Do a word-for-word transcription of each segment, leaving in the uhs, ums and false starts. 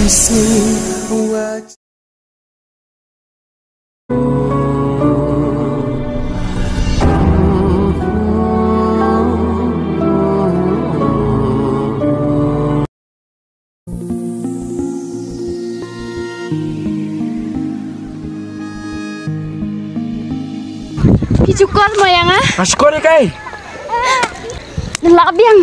Phi ju call mo ïa nga? Nga shu call ïa kai. Nang lah biang.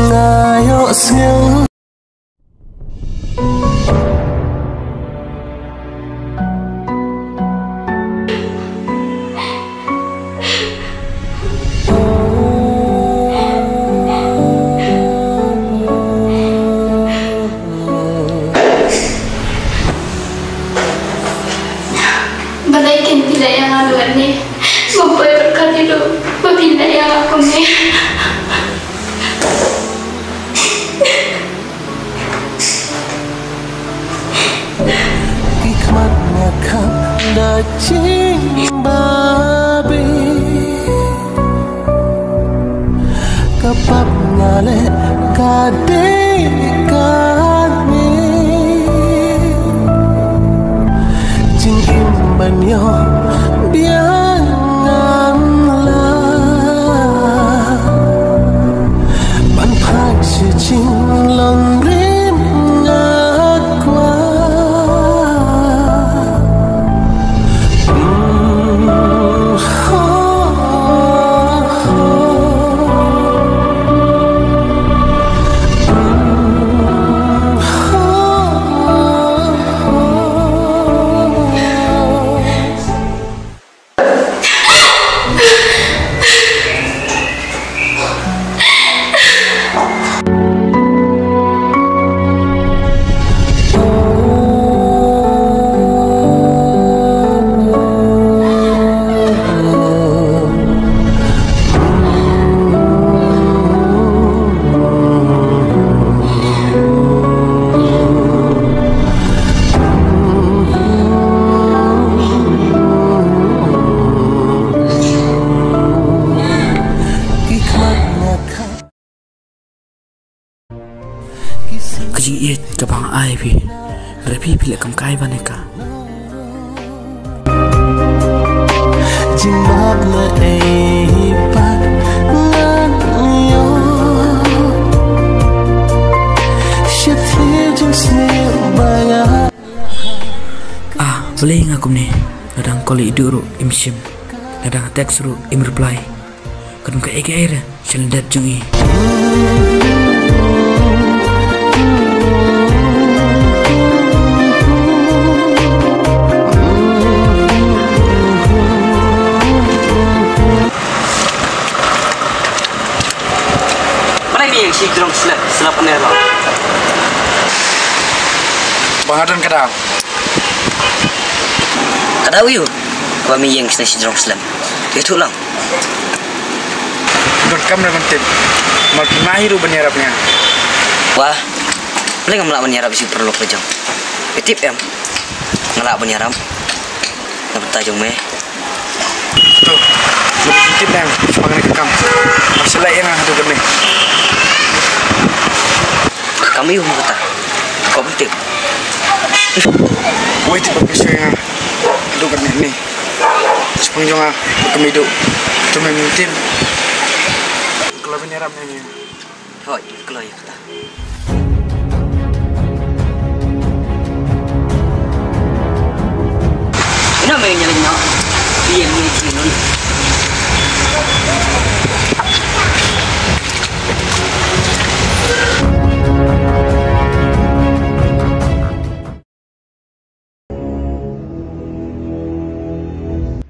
Nga ïohsngew. Balei kin phi leh ïa nga lane? Nga poi bad ka dei ruh ba phi leh ïa nga kumne. Ki khmat nga khap da jingbabe. Ka pap nga leh ka dei kane. Jingim ban ïoh biang ngan lah. Ban phai sha jinglong rim nga kwah. Ka jingïeit kaba nga ai ïa phi, hynrei phi, phi leh kam kai ban ïa ka. Jingmap leh ei pat ngan ïoh. Sha thlir jingsniew ba nga. Ah, balei nga kumne? Nga dang call ïa i Duh ruh im shim. Nga dang text ruh im reply. Ka dang kaei kaei re sha lyndet jong i. Balei me ïeng shijrong slem, slap ne lo? Ba nga don ka daw. Ka daw ïu ba me ïeng shane shijrong slem. Ïathuh lang. Donkam re ban tip. Namar phi mah hi ruh ban ïarap ïa nga. Wah. Balei ngam lah ban ïarap ïa u paralok la jong? Phi tip em? Nga lah ban ïarap na bynta jong me. To, nga tip lang shaphang kane ka kam. Mar sha leh ïa nga haduh katne. Ka kam ïa u mo kata. Ko ban tip. Wei tip ba phi shu ïa nga haduh katne ne. Shaphang jong nga ka kam ïa u. To me tip. Ka la ban ïarap ne. Hooid, kloi ïa kata. Ina me ïa lei noh. Ïa me ïa lei.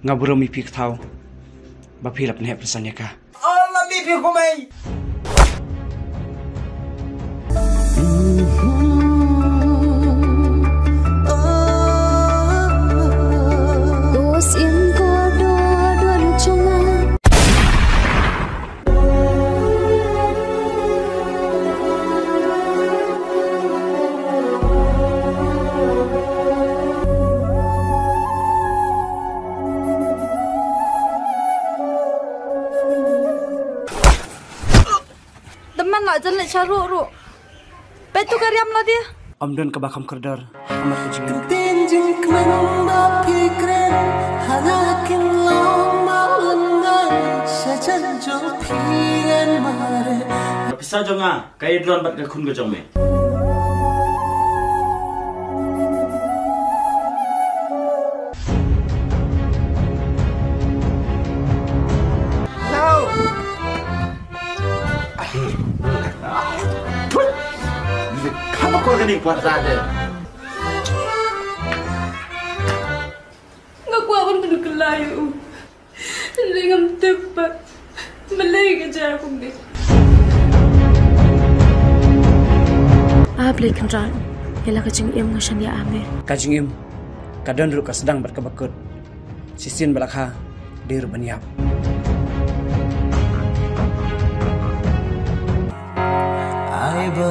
Nga burom ïa phi ka thaw ba phi la pynheh pynsan ïa ka. Ol ma mi phi kumai. Dos im ko do don chunga. Jan leit sha ruh ruh. Peit tu ka riam la dei. Ym don kaba kham kordor ha ka mat ka jingim. Ktien jingkmen ba phi kren ha la kin long ba lyngngai sha jan jong phi ngan mareh. Ka pisa jong nga ka ïadron bad ka khun ka jong me. Kham akor kane kwah sa de. Nga kwah ban pynkylla ïa u. Hynrei ngam tip pat balei ka jia kumne. A Blei Kynrad, ïa la ka jingim nga shaniah ha me. Ka jingim ka don ruh ka sdang bad kaba kut. Shisien ba la kha, dei ruh ban ïap. Ai ba